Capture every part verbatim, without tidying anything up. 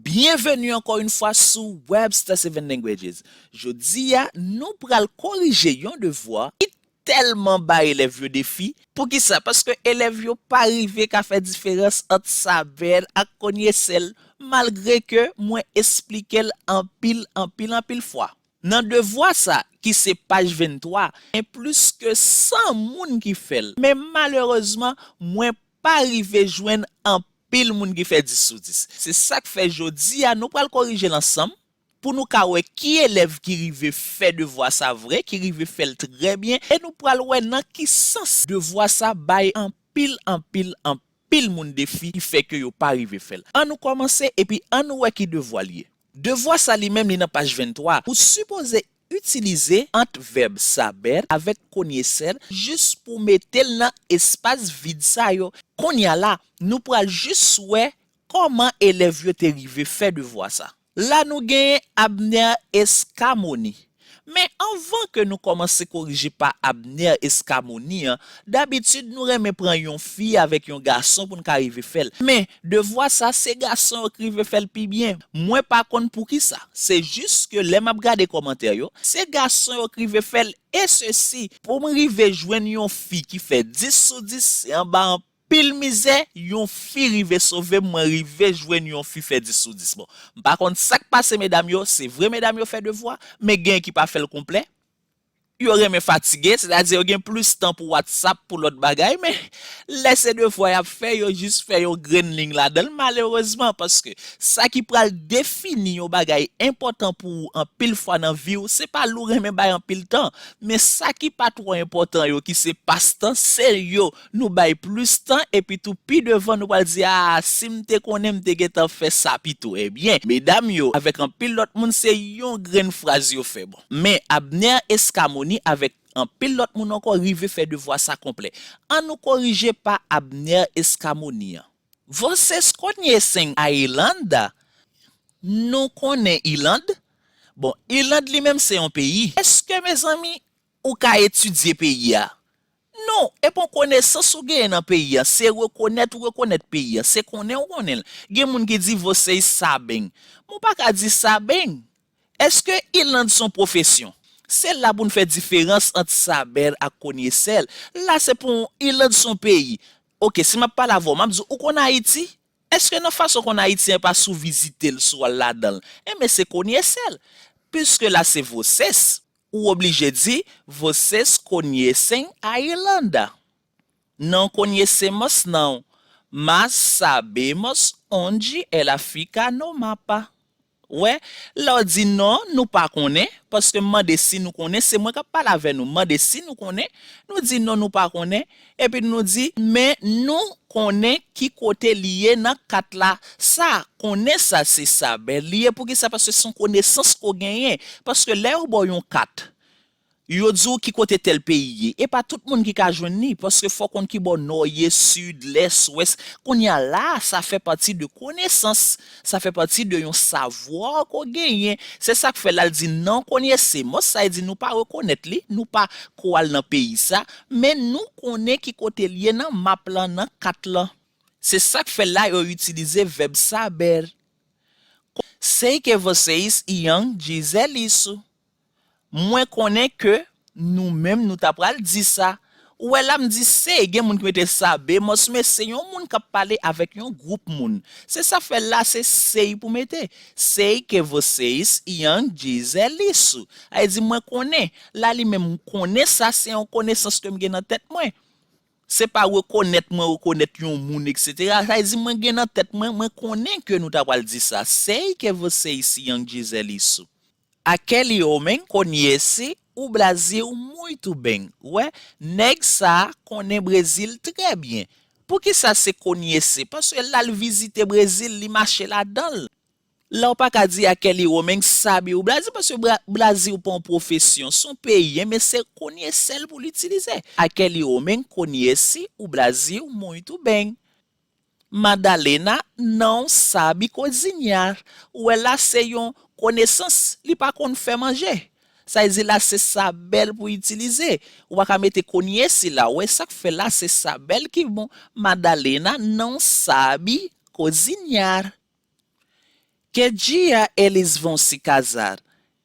Byenveni ankò yon fwa sou Webster Seven Languages. Jodi a, nou pral korije yon devwa ki tèlman bay elèv yo defi. Poukisa? Paske elèv yo pa rive ka fè diferans ant saber ak konocer, malgre ke mwen esplike l anpil, anpil, anpil fwa. Nan devwa sa, ki se paj venntwa, gen plis ke san moun ki fè l. Men malerezman, mwen pa rive jwenn anpil moun ki fè dis sou dis. Se sa k fè jodi a, nou pral korije l ansanm pou nou ka wè ki elèv ki rive fè devwa sa vre, ki rive fè l trè byen, e nou pral wè nan ki sans devwa sa bay anpil, anpil, anpil moun defi ki fè ke yo pa rive fè l. Ann nou kòmanse, epi ann nou wè ki devwa l ye. Devwa sa li menm li nan paj venntwa. Ou sipoze itilize ant vèb saber avèk konocer jis pou mete l nan espas vid sa yo. Kounye a la, nou pral jis wè kòman elèv yo te rive fè devwa sa. La nou genyen Abner Escamoni. Men anvan ke nou kòmanse korije pa Abner Escamoni an, dabitid nou renmen pran yon fi avèk yon gason pou n ka rive fè l. Men devwa sa, se gason yo k rive fè l pi byen. Mwen pa konn poukisa. Se jis ke lè m ap gade kòmantè yo, se gason yo k rive fè l. E sesi, pou m rive jwenn yon fi ki fè dis sou dis, se anba anpil mizè, yon fi rive sove m, mwen rive jwenn yon fi fè dis sou dis. Bon, m pa konn sa k pase medam yo, se vre medam yo fè devwa, men gen ki pa fè l konplè. Yo renmen fatige, sètadi yo gen plis tan pou WhatsApp, pou lòt bagay, men lè se devwa y ap fè, yo jis fè yon grenn liy ladan l, malerezman, paske sa ki pral defini yon bagay enpòtan pou ou anpil fwa nan vi w, se pa li w renmen bay anpil tan, men sa ki pa twò enpòtan yo, ki se pastan, se yo nou bay plis tan, epi tou pi devan nou pral di, a, si m te konnen, m te gentan fè sa pito. Ebyen, medam yo, avèk anpil lòt moun, se yon grenn fraz yo fè. Bon, men Abner Escamoni avèk anpil lòt moun ankò rive fè devwa sa konplè. Ann nou korije pa Abner Escamoni an. Vocês conhecem a Irlanda? Nou konnen Iland? Bon, Iland li menm se yon peyi. Èske, mezanmi, ou ka etidye peyi a? Non, e pa yon konesans ou genyen nan peyi a, se rekonèt ou rekonèt peyi a, se konnen ou konnen l. Gen moun ki di vocês sabem. Men w pa ka di sabem. Èske Iland se yon pwofesyon? Se la pou n fè diferans ant saber ak konocer. La se pou Iland se yon peyi. Oke, si m ap pale avè w, m ap di w, ou konn Ayiti? Èske nan fason w konn Ayiti an, e pa si w vizite l, si w al ladan l? Enben, se konocer. Piske la se vocês, ou oblije di vocês conhecem a Irlanda. Não conhecemos não, mas sabemos onde ela fica no mapa. Wè, lè w di non, nou pa konnen, paske m mande si nou konnen, se mwen k ap pale avè nou, m mande si nou konnen, nou di non, nou pa konnen, epi nou di, men nou konnen ki kote li ye nan kat la. Sa, konnen sa, se saber li ye. Poukisa? Paske se yon konesans ke w genyen. Paske lè yo ba w yon kat, yo di w ki kote tèl peyi ye. E pa tout moun ki ka jwenn li, paske fò w konn ki bò nò ye, sid, lès, wès. Kounye a la, sa fè pati de konesans, sa fè pati de yon savwa ke w genyen. Se sa k fè la l di não conhecemos, sa vle di nou pa rekonèt li, nou pa ko al nan peyi sa, men nou konnen ki kote l ye nan map lan, nan kat lan. Se sa k fè la yo itilize vèb saber. Sei que vocês iam dizer isso. Mwen konnen ke nou menm nou ta pral di sa. Ou wè la m di sei, gen moun ki mete sabemos, men se yon moun k ap pale avèk yon gwoup moun. Se sa fè la se sei pou mete. Sei que vocês iam dizer isso. Sa vle di mwen konnen. La li menm konnen sa se yon konesans ke m gen nan tèt mwen. Se pa rekonèt mwen rekonèt yon moun, etsetera. Sa vle di mwen gen nan tèt mwen, mwen konnen ke nou ta pral di sa. Sei que vocês iam dizer isso. Aquele homem conhece o Brasil muito bem. Wè, nèg sa a konnen Brezil trè byen. Poukisa se conhece? Paske l al vizite Brezil, li mache ladan l. La w pa ka di aquele homem sabe o Brasil, paske Bra-, Brasil pa yon pwofesyon, se yon peyi, men se conhecer pou l itilize. Aquele homem conhece o Brasil muito bem. Madalena não sabe cozinhar. Ou wè la se yon konesans, li pa konn fè manje. Sa vle di la se saber pou itilize. Ou pa ka mete conhece la. Ou wè sa k fè la se saber ki bon. Madalena não sabe cozinhar. Que dia eles vão se casar?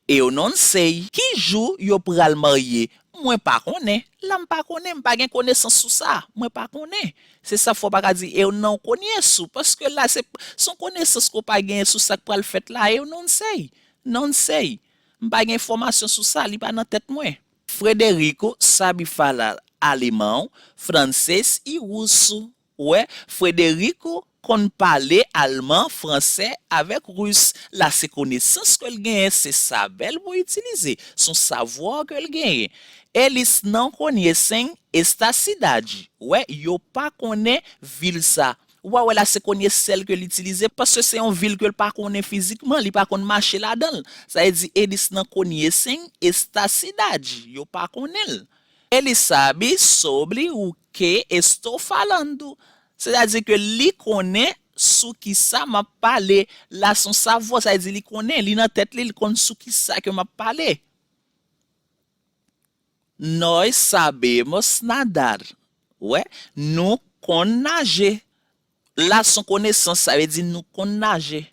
Eu não sei. Ki jou yo pral marye? Mwen pa konnen. La m pa konnen, m pa gen konesans sou sa. Mwen pa konnen. Se sa fè w pa ka di eu não conheço, paske la se, se yon konesans ke w pa genyen sou sa k pral fèt la, eu não sei. Não sei. M pa gen enfòmasyon sou sa, li pa nan tèt mwen. Frederico sabe falar alemão, francês e russo. Wè, Frederico konn pale alman, fransè avèk ris. La se konesans ke l genyen, se sa bèl pou itilize, se yon savwa ke l genyen. Eles não conhecem esta cidade. Wè, yo pa konnen vil sa. Ou pa wè la se conhecer ke l itilize, paske se yon vil ke l pa konnen fizikman, li pa konn mache ladan l. Sa vle di, eles não conhecem esta cidade. Yo pa konnen l. Ele sabe sobre o que estou falando. Sètadi ke li konnen sou kisa m ap pale. La se yon savwa, sa vle di li konnen, li nan tèt li, li konn sou kisa ke m ap pale. Nós sabemos nadar. Wè, nou konn naje. La se yon konesans, sa vle di nou konn naje.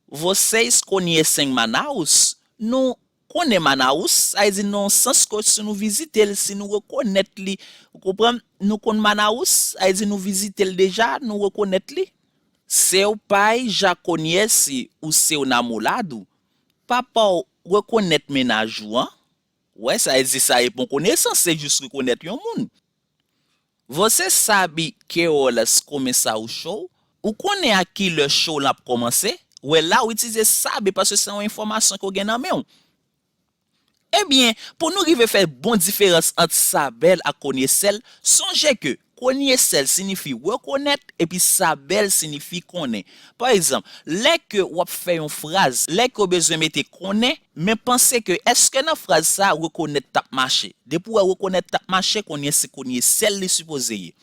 Vocês conhecem Manaus? Nou konnen Manaus, sa vle di nan yon sans ke si nou vizite l, si nou rekonèt li, ou konprann? Nou konn Manaus, sa vle di nou vizite l deja, nou rekonèt li. Seu pai já conhece o seu namorado? Papa w rekonèt mennaj ou an? Wè, sa vle di sa e pa yon konesans, se jis rekonèt yon moun. Você sabe que horas começa o show? Ou konnen a ki lè show lan ap kòmanse? Wè, la ou itilize sabe paske se yon enfòmasyon ke w gen nan men w. Ebyen, pou nou rive fè bon diferans ant saber ak conhecer, sonje ke conhecer siyifi rekonèt epi saber siyifi konnen. Pa egzanp, lè ke w ap fè yon fraz, lè ke w bezwen mete konnen, men panse ke èske nan fraz sa a rekonèt t ap mache? Depi w wè rekonèt t ap mache, konnen se conhecer li sipoze ye.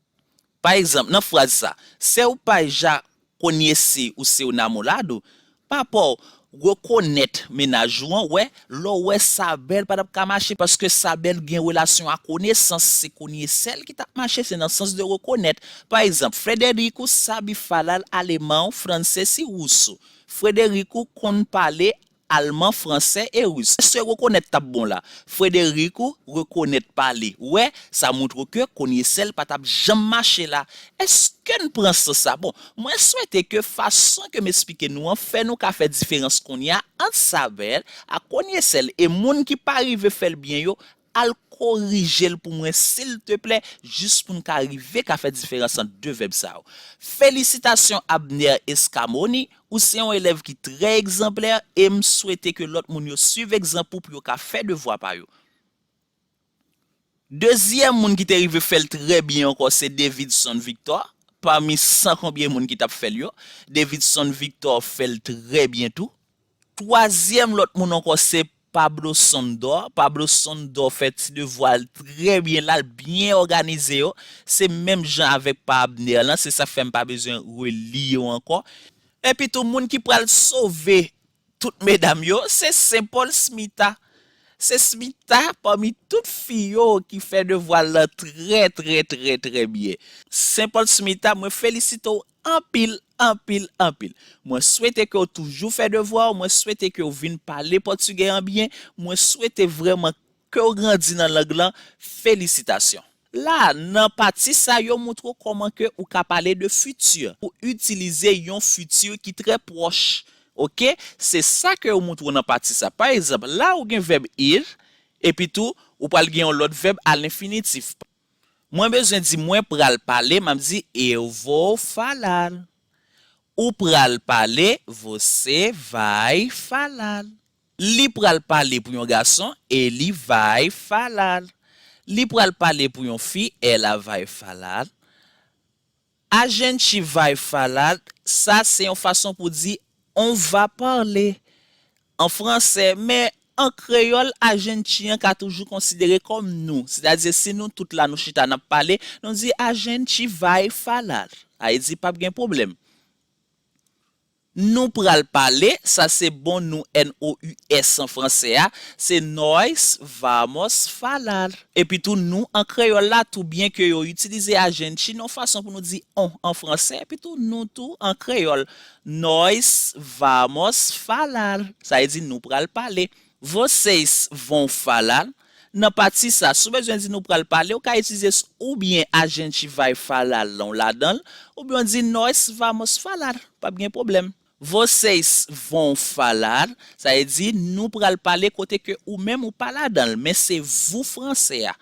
Pa egzanp, nan fraz sa, seu pai já conhece o seu namorado? Papa w rekonèt mennaj ou an, wè, lè w wè saber pa t ap ka mache, paske saber gen relasyon a konesans, se conhecer ki t ap mache, se nan sans de rekonèt. Pa egzanp, Frederico sabe falar alemão, francês e russo. Frederico konn pale alman, fransè e ris. Èske rekonèt t ap bon la? Frederico rekonèt pale. Wè, sa montre ke conhecer pa t ap janm mache la. Èske n pran sans sa? Bon, mwen swete ke fason ke m esplike nou an fè nou ka fè diferans kounye a ant saber ak conhecer, e moun ki pa rive fè l byen yo, al korije l pou mwen, silteplè, jis pou n ka rive ka fè diferans ant de vèb sa yo. Felisitasyon Abner Escamoni, ou se yon elèv ki trè egzanplè, e m swete ke lòt moun yo swiv egzanp ou pou yo ka fè devwa pa yo. Dezyèm moun ki te rive fè l trè byen ankò, se Davidson Victor. Pami san konbyen moun ki t ap fè l yo, Davidson Victor fè l trè byen tou. Twazyèm lòt moun ankò, se Pablo Sondor. Pablo Sondor fè ti devwa l trè byen la, l byen òganize yo. Se menm jan avèk pa Abner lan, se sa k fè m pa bezwen reli yo ankò. Epi tou, moun ki pral sove tout medam yo, se Sen Pòl Smita. Se Smita, pami tout fi yo, ki fè devwa l lan trè, trè, trè, trè byen. Sen Pòl Smita, mwen felisite w anpil, anpil, anpil. Mwen swete ke w toujou fè devwa w, mwen swete ke w vin pale pòtigè an byen, mwen swete vrèman ke w grandi nan lang lan, felisitasyon. La, nan pati sa, yo montre w kòman ke ou ka pale de futur, ou itilize yon futur ki trè pwòch, oke? Se sa ke yo montre w nan pati sa. Pa egzanp, la ou gen vèb ir, epi tou, ou pral gen yon lòt vèb a lenfinitif. Mwen bezwen di mwen pral pale, m ap di eu vou falar. Ou pral pale, você vai falar. Li pral pale pou yon gason, ele vai falar. Li pral pale pou yon fi, ela vai falar. A gente vai falar, sa se yon fason pou di on va parler an fransè, men an kreyòl, a gente an ka toujou konsidere kòm nou. Sètadi, si nou tout la nou chita n ap pale, nou di a gente vai falar. Sa vle di p ap gen pwoblèm. Nou pral pale, sa se bon nou, N O U S an fransè a, se nós vamos falar. Epitou nou an kreyòl la tou, byen ke yo itilize a gente nan fason pou nou di on an fransè, epitou nou tou an kreyòl, nós vamos falar, sa vle di nou pral pale. Vocês vão falar. Nan pati sa, si w bezwen di nou pral pale, ou ka itilize oubyen a gente vai falar lan w ladan l, oubyen w di nós vamos falar, p ap gen pwoblèm. Vocês vão falar, sa vle di nou pral pale kote ke ou menm ou pa ladan l, men se vous fransè a.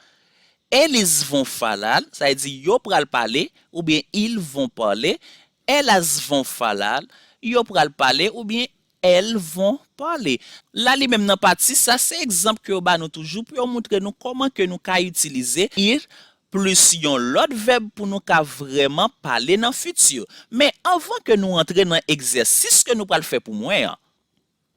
Eles vão falar, sa vle di yo pral pale, oubyen ils vont parler. Elas vão falar, yo pral pale, oubyen elles vont parler. La li menm nan pati sa, se egzanp ke yo ba nou toujou pou yo moutre nou kòman ke nou ka itilize ir plus yon lòt vèb pou nou ka vrèman pale nan fiti. Men anvan ke nou antre nan egzèsis ke nou pral fè pou mwen an,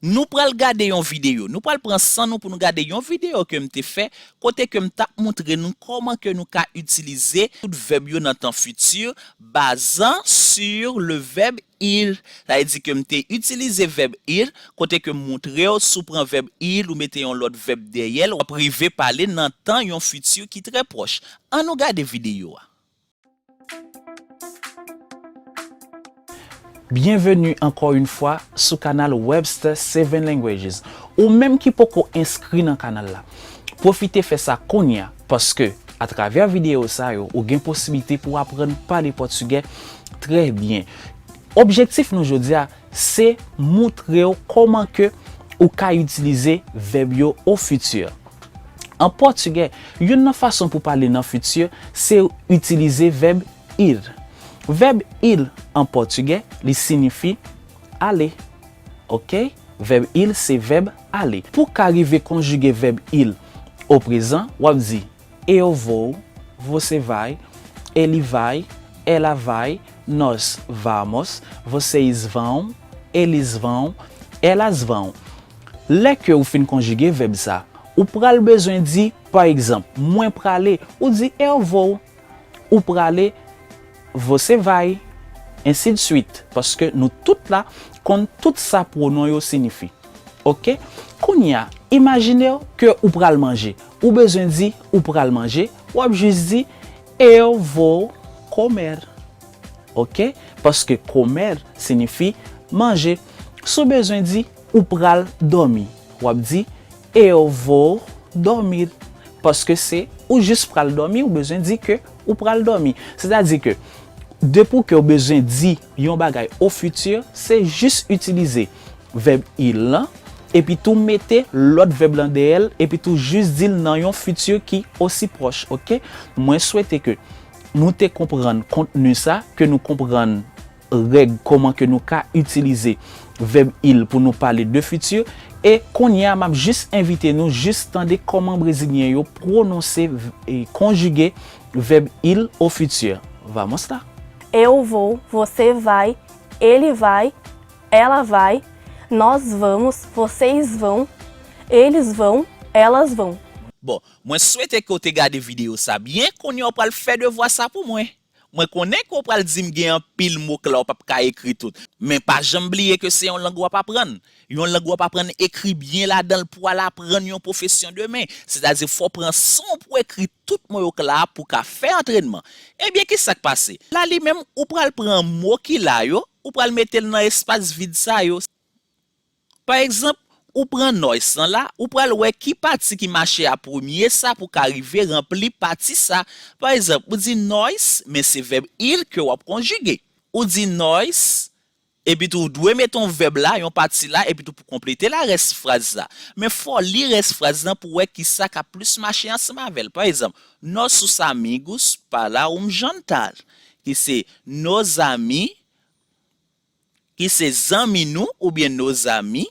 nou pral gade yon videyo. Nou pral pran san nou pou nou gade yon videyo ke m te fè, kote ke m t ap moutre nou kòman ke nou ka itilize tout vèb yo nan tan fiti, bazan sur le verbe ir. Sa vle di ke m te itilize vèb ir, kote ke m moutre w, si w pran vèb ir, ou mete yon lòt vèb dèyè l, w ap rive pale nan tan yon fiti ki trè pwòch. Ann nou gade videyo a. Byenveni ankò yon fwa sou kanal Webster Seven Languages. Ou menm ki poko enskri nan kanal la, pwofite fè sa kounye a, paske atravè videyo sa yo, ou gen posiblite pou w aprann pale pòtigè trè byen. Objektif nou jodi a, se moutre w kòman ke ou ka itilize vèb yo o fiti. An pòtigè, youn nan fason pou pale nan fiti, se itilize vèb ir. Vèb ir an pòtigè, li siyifi ale. Oke? Vèb ir se vèb ale. Pou ka rive konjige vèb ir o prezan, w ap di: Eu vou, você vai, ele vai, ela vai, nós vamos, vocês vão, eles vão, elas vão. Lè ke ou fin konjige vèb sa, ou pral bezwen di, pa egzanp, mwen prale, ou di eu vou. Ou prale, você vai, ensi de suite, paske nou tout la konn tout sa pwonon yo siyifi. Oke? Kounye a, imajine w ke ou pral manje. Ou bezwen di ou pral manje, w ap jis di eu vou comer. Oke? Paske comer siyifi manje. Si w bezwen di ou pral dòmi, w ap di eu vou dormir. Paske se ou jis pral dòmi, ou bezwen di ke ou pral dòmi. Sètadi ke depi ke w bezwen di yon bagay o fiti, se jis itilize vèb ir lan, epi tou mete lòt vèb lan dèyè l, epi tou jis di l nan yon fiti ki osi pwòch, oke? Mwen swete ke nou te konprann kontni sa, ke nou konprann règ kòman ke nou ka itilize vèb ir pou nou pale de fiti. E kounye a, m ap jis envite nou jis tande kòman brezilyen yo pwononse, e konjige vèb ir o fiti. Vamos lá. Eu vou, você vai, ele vai, ela vai, nós vamos, vocês vão, eles vão, elas vão. Bon, mwen swete ke w te gade videyo sa byen, kounye a w pral fè devwa sa pou mwen. Mwen konnen ke w pral di m gen anpil mo kla w p ap ka ekri tout, men pa janm bliye ke se yon lang w ap aprann. Yon lang w ap aprann ekri byen ladan l pou w al aprann yon pwofesyon demen. Sètadi fò w pran san w pou w ekri tout mo yo kla pou w ka fè antrènman. Ebyen, ki sa k pase? La li menm, ou pral pran mo ki la yo, ou pral mete l nan espas vid sa yo. Pa egzanp, ou pran nós lan la, ou pral wè ki pati ki mache a premye sa pou ka rive ranpli pati sa. Pa egzanp, ou di nós, men se vèb ir ke w ap konjige. Ou di nós, epi tou ou dwe mete yon vèb la, yon pati la, epi tou pou konplete larès fraz la. Men fò w li rès fraz lan pou w wè ki sa k ap plis mache ansanm avè l. Pa egzanp, nossos amigos para um jantar, ki se nos amis, ki se zanmi nou oubyen nos amis,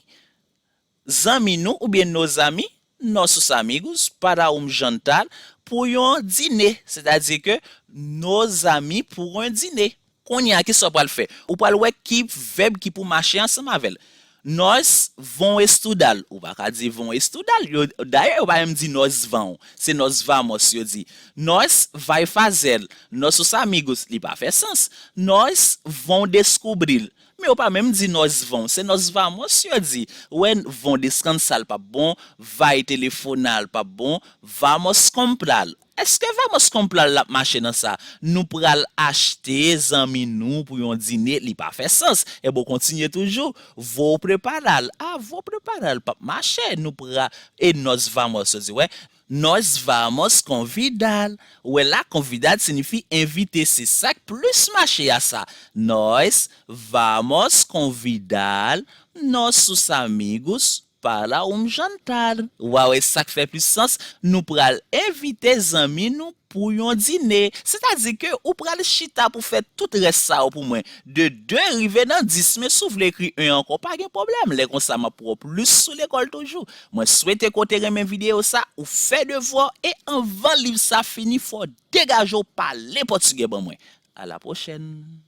zanmi nou oubyen nos amis, nossos amigos para um jantar, pou yon dine, sètadi ke nos amis pour un dîner. Kounye a, ki sa w pral fè? Ou pral wè ki vèb ki pou mache ansanm avè l. Nós vão estudar. Ou pa ka di vão estudar. Yo, dayè, yo pa menm di nós vão. Se nós vamos yo di. Nós vai fazer. Nossos amigos, li pa fè sans. Nós vão descobrir. Men yo pa menm di nós vão, se nós vamos yo di. Ou wè, vão descansar l p ap bon, vai telefonar l p ap bon, vamos comprar l. Èske vamos comprar l ap mache nan sa? Nou pral achte zanmi nou pou yon dine, li pa fè sans. Enben w kontinye toujou, vou preparar l. A, vou preparar l p ap mache, nou pral, e nós vamos yo di, wè, nós vamos convidar. Ou wè la, convidar siyifi envite, se sa k plis mache a sa. Nós vamos convidar nossos amigos para um jantar. Ou a wè sa k fè plis sans, nou pral envite zanmi nou pou yon dine. Sètadi ke ou pral chita pou fè tout rès sa yo pou mwen. De de rive nan dis, men si w vle ekri en ankò, pa gen pwoblèm. Lè konsa, m ap wè w plis sou lekòl toujou. Mwen swete ke w te renmen videyo sa, ou fè devwa w, e anvan liv sa fini, fò w degaje w pale pòtigè ban mwen. A la pwochèn!